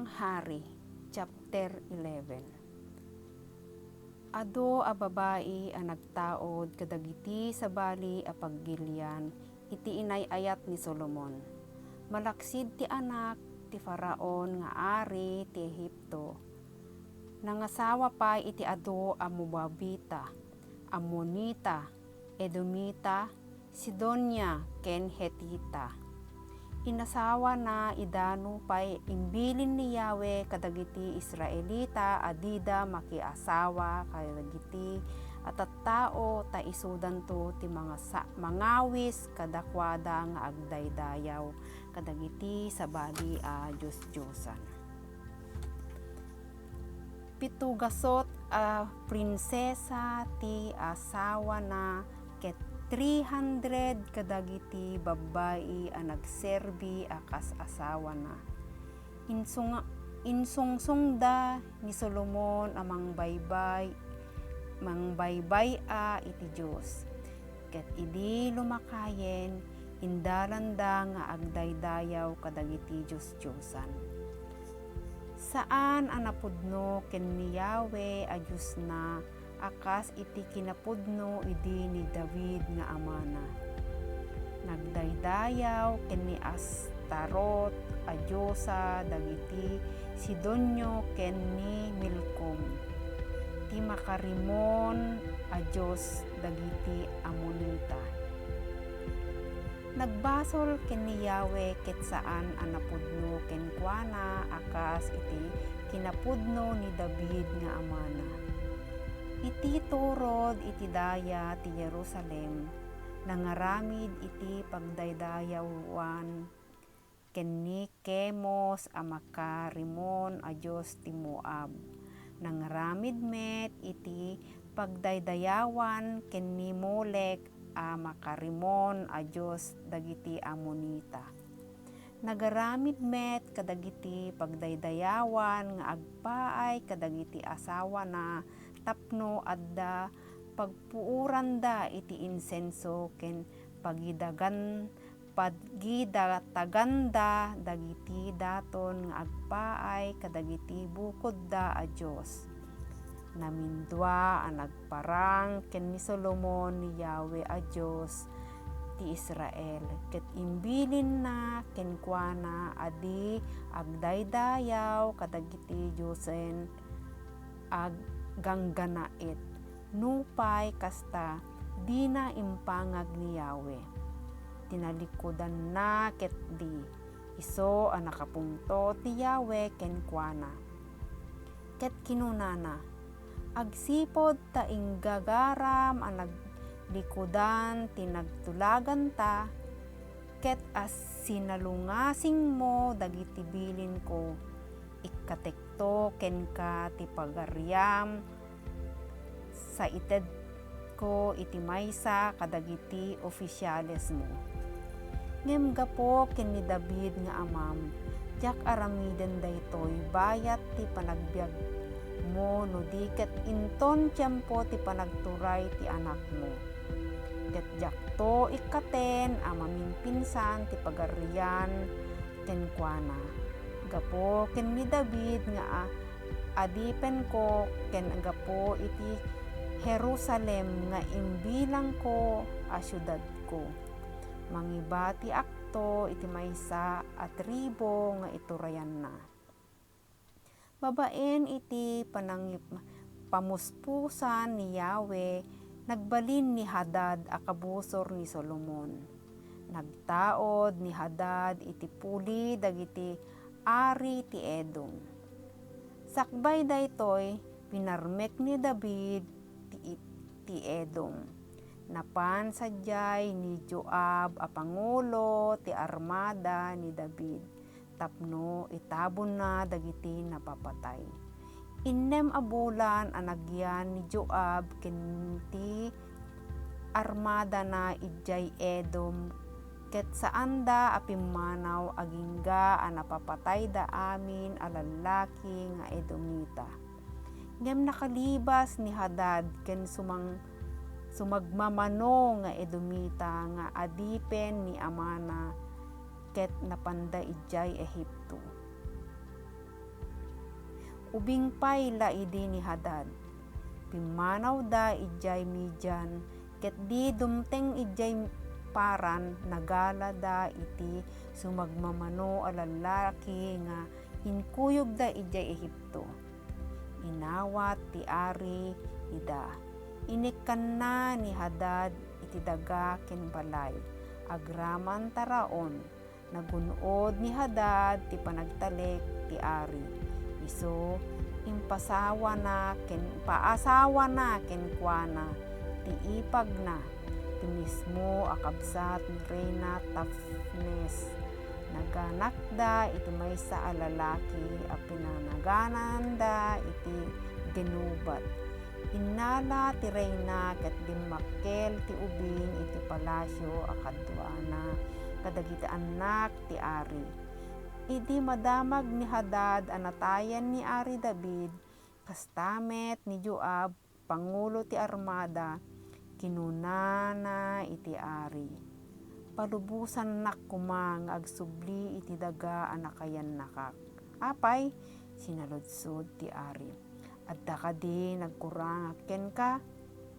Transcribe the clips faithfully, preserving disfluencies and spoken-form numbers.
Hari, chapter eleven. Adu a babai a nagtaud kadagiti sabali a paggilian iti inay-ayat ni Solomon. Malaksid ti anak ti Faraon nga ari ti Egipto, nangasawa pay iti adu a Moabita, Ammonita, Edomita, Sidonia, ken Hetita. Inasawana ida nupay imbilin ni Yahweh kadagiti Israelita a dida makiasawa kadagiti a tattao ta isudanto ti mangasa-, mangawis kadakuada nga agdaydayaw kadagiti sabali a diosdiosan. Pito gasut a prinsesa ti asawana ket three hundred kadagiti babbai a nagserbi a kas asawana. Insunga-, insungsongda ni Solomon a mangbaybay-, mangbaybay-a iti Dios. Ket idi lumakayen, indalanda nga agdaydayaw kadagiti diosdiosan. Saan a napudno ken ni Yahweh a Diosna a kas iti kinapudno idi ni David nga amana. Nagdaydayaw ken ni Astarot a diosa dagiti Sidonio ken ni Milkom, ti makarimon a dios dagiti Amonita. Nagbasol ken ni Yahweh ket saan a napudno kenkuana a kas iti kinapudno ni David nga amana. Iti turod iti daya ti Jerusalem, nangaramid iti pagdaydayawan ken ni Kemos a makarimon a dios ti Moab. Nangaramid met iti pagdaydayawan ken ni Molek a makarimon a dios dagiti Amonita. Nagaramid met kadagiti pagdaydayawan nga agpaay kadagiti asawana tapno adda pagpuoranda iti insenso ken pagidagan-, pagidataganda dagiti daton nga agpaay kadagiti bukodda a dios. Namindua a nagparang ken ni Solomon ni Yahweh a Dios ti Israel, ket imbilinna kenkuana a di agdaydayaw kadagiti diosen a gangganait. Nupay kasta, dina impangag ni Yahweh. Tinalikudanna ketdi, isu a nakapungtot ni Yahweh kenkuana. Ket kinunana, "Agsipud ta inggagaram a naglikudan ti nagtulaganta, ket a sinalungasingmo dagiti bilinko, ikkatekto kenka ti pagariam, saitedko iti maysa kadagiti ofisialesmo." Ngem gapu ken ni David nga amam, diak aramiden daytoy bayat ti panagbiagmo no di ket inton tiempo ti panagturay ti anakmo. Ket diakto ikkaten a mamimpinsan ti pagarian kenkuana. Gapu ken ni David nga a-, adipenko ken gapu iti Jerusalem nga imbilangko a siudadko. Mangibatiakto iti maysa a tribu nga iturayanna. Babaen iti panangip-, pamuspusan ni Yahweh, nagbalin ni Hadad a kabusor ni Solomon. Nagtaud ni Hadad iti puli dagiti ari ti Edom. Sakbay daytoy, pinarmek ni David ti, ti Edom. Napan sadiay ni Joab a pangulo ti armada ni David tapno itabonna dagiti napapatay. Innem a bulan a nagyan ni Joab ken ti armadana idiay Edom, ket saanda a pimmanaw agingga a napapatayda amin a lallaki nga Edomita. Ngem nakalibas ni Hadad ken sumang-, sumagmamano nga Edomita nga adipen ni amana, ket napanda idiay Egipto. Ubing pay la idi ni Hadad. Pimmanawda idiay Midian, ket idi dumteng idiay Paran, nagalada iti sumagmamano a lallaki nga inkuyogda idiay Egipto. Inawat ti ari ida. Inikkanna ni Hadad iti daga ken balay. Agraman taraon, nagun-od ni Hadad ti panagtalek ti ari. Isu, impasawana ken, paasawana kenkuana ti ipagna, ti mismo a kabsat ni Reyna Tafnes. Naganakda iti maysa a lalaki a pinanagananda iti Genubat. Innala ti reyna ket dimmakkel ti ubing iti palasio a kaduana kadagiti annak ti ari. Idi madamag ni Hadad a natayan ni Ari David, kasta met ni Joab, pangulo ti armada, kinunana iti ari, "Palubosannak koma nga agsubli iti daga a nakayannakak." "Apay," sinaludsod ti ari, "adda kadi nagkurangak kenka?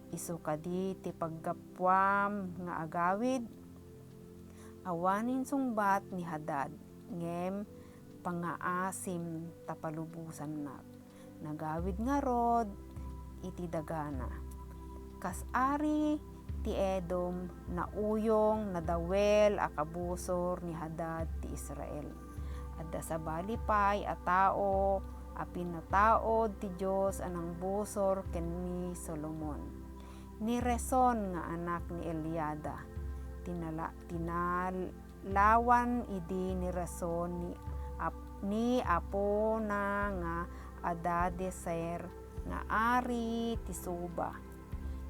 Isu kadi ti paggapuam nga agawid?" Awan insungbat ni Hadad, ngem pangaasim ta palubosannak. Nagawid ngarud iti dagana. Kas ari ti Edom, nauyong, nadawel a kabusor ni Hadad ti Israel. Adda sabali pay a tao a pinataud ti Dios a nangbusor ken ni Solomon. Ni Rezon nga anak ni Eliada, tinala-, tinal-, lawan idi ni Rezon ni ap-, ni apona nga Hadadezer nga ari ti Soba.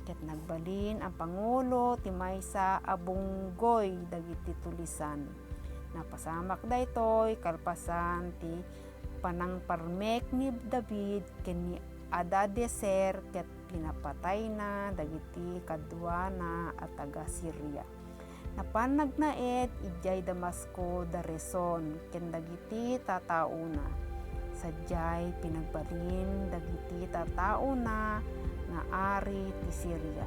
Ket nagbalin a pangulo ti maysa a bunggoy dagiti tulisan. Napasamak daytoy kalpasan ti panangparmek ni David ken ni Hadadezer ket pinapatayna dagiti kaduana a taga-Siria. Napan nagnaed idiay Damasco da Rezon ken dagiti tataona. Sadiay pinagbalin dagiti tataona nga ari ti Siria.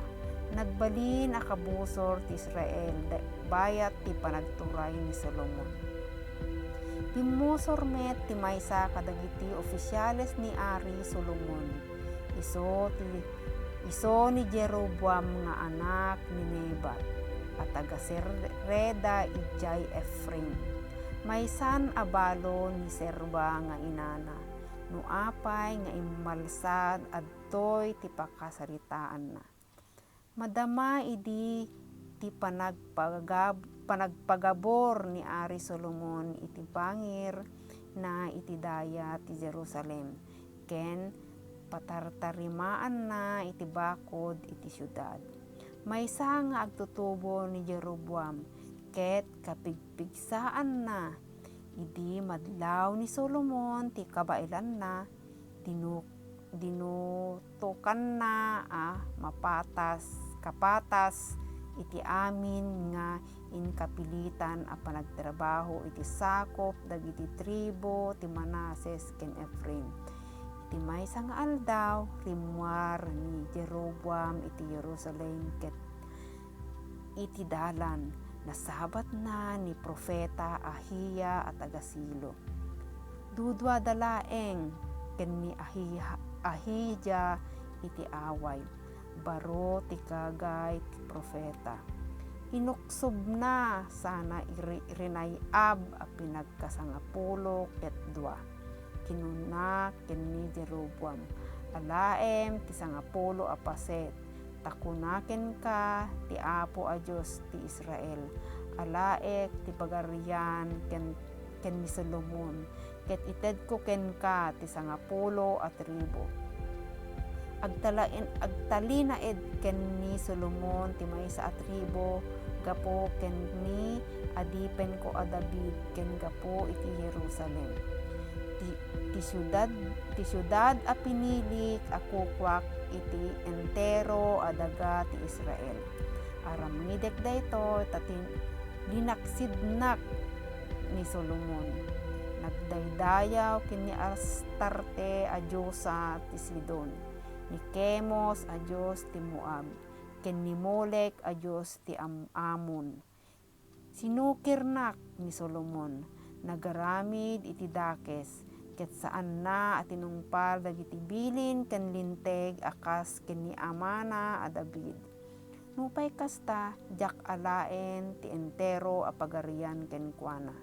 Nagbalin a kabusor ti Israel da-, bayat ti panagturay ni Solomon. Bimmusor met ti maysa kadagiti ofisiales ni Ari Solomon. Isu ti, isu ni Jeroboam nga anak ni Nebat a taga-Sereda idiay Efraim. Maysan a balo ni Serba nga inana, no apay nga immalsad adtoy ti pakasaritaanna. Madama idi ti panagpagab-, panagpagabur ni Ari Solomon iti bangirna iti dayat ti Jerusalem, ken patartarimaanna iti bakod iti siudad. Maysa nga agtutubo ni Jeroboam, ket kapigpigsaanna idi madlaw ni Solomon ti kabaelanna, dinu-, dinutokanna a mapatas, kapatas iti amin nga inkapilitan a panagtrabaho iti sakup dagiti tribu ti Manases ken Efraim. Iti maysa nga aldaw, rimmuar ni Jeroboam iti Jerusalem ket iti dalan, nasabatna ni profeta Ahia a taga-Silo. Duduada laeng ken ni Ahi-, Ahija iti away, baro ti gagay ti profeta. Inuksobna sana iri-, Rinayab a pinagkasangapulo ket dua. Kinuna ken ni Jeroboam, "Alaem ti sangapulo a paset, ta kuna kenka ti Apo a Dios ti Israel, alaek ti pagarian ken, ken ni Solomon, ket itedko kenka ti sangapulo a tribu." Agtalaen-, agtalinaed ken ni Solomon ti maysa a tribu gapu ken ni adipenko a David ken gapu iti Jerusalem, ti, ti siudad, ti siudad a pinilik a kukuak iti entero a daga ti Israel. Aramidek daytoy ta tin-, linaksidnak ni Solomon. nagdaydayaw ken ni Astarte a diosa ti Sidon, ni Kemos a dios ti Moab, ken ni Molek a dios ti Am-, Amon. Sinukirnak ni Solomon, nagaramid iti dakes, ket saanna a tinungpal dagiti bilin ken linteg a kas ken ni amana a David. Nupay kasta, diak alaen ti entero a pagarian kenkuana.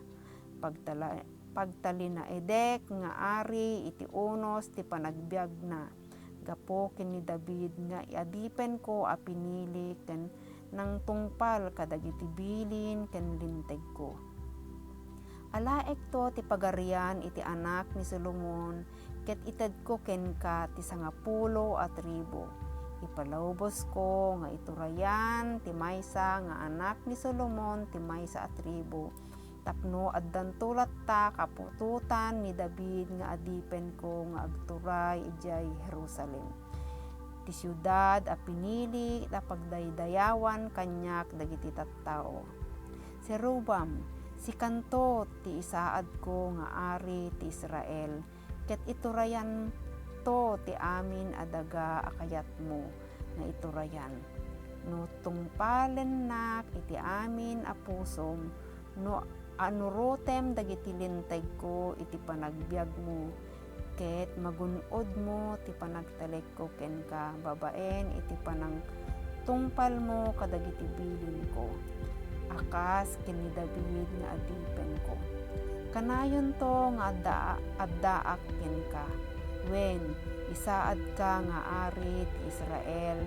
Pagtala-, pagtalinaedek nga ari iti unos ti panagbiagna, gapu ken ni David nga adipenko a pinili ken nangtungpal kadagiti bilin ken lintegko. Alaekto ti pagarian iti anak ni Solomon, ket itedko kenka ti sangapulo a tribu. Ipalubbosko nga iturayan ti maysa nga anak ni Solomon ti maysa a tribu, tapno addanto latta kaputotan ni David nga adipenko nga agturay idiay Jerusalem, ti siudad a pinili a pagdaydayawan kaniak dagiti tattao. Jeroboam, sikanto ti isaadko nga ari ti Israel, ket iturayanto ti amin a daga a kayatmo nga iturayan. No tungpalennak iti amin a pusom, no anurotem dagiti lintegko iti panagbiagmo, ket magun-odmo ti panagtalekko kenka babaen iti panangtungpalmo kadagiti bilinko, a kas ken ni David nga adipenko. Kanayonto nga adda-, addaak kenka, wen, isaadka nga ari ti Israel,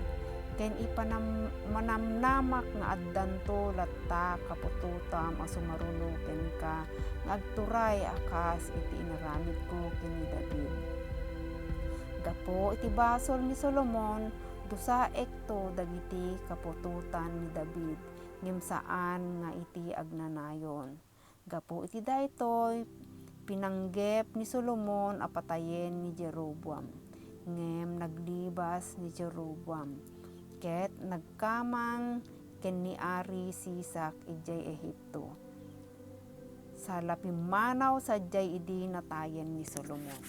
ken ipanam-, manamnamak nga addanto latta kaputotam a sumaruno kenka nga agturay a kas iti inaramidko ken ni David. Gapu iti basol ni Solomon, dusaekto dagiti kaputotan ni David, ngem saan nga iti agnanayon. Gapu iti daytoy, pinanggep ni Solomon a patayen ni Jeroboam. Ngem naglibas ni Jeroboam, ket nagkamang ken ni Ari Sisak idiay Egipto. Sala pimmanaw sadiay idi natayen ni Solomon.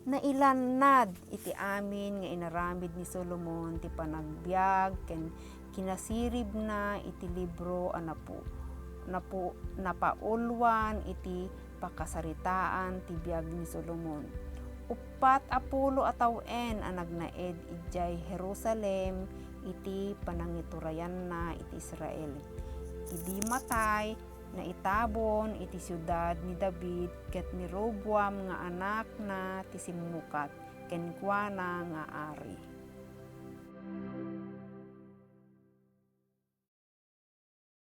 Nailannad iti amin nga inaramid ni Solomon ti panagbiag ken kinasiribna iti libro a napu-, napu-, napauluan iti pakasaritaan ti biag ni Solomon. Uppat a pulo a tawen a nagnaed idiay Jerusalem iti panangiturayanna iti Israel. Idi matay, naitabon iti siudad ni David ket ni Roboam nga anakna ti simmukat kenkuana nga ari.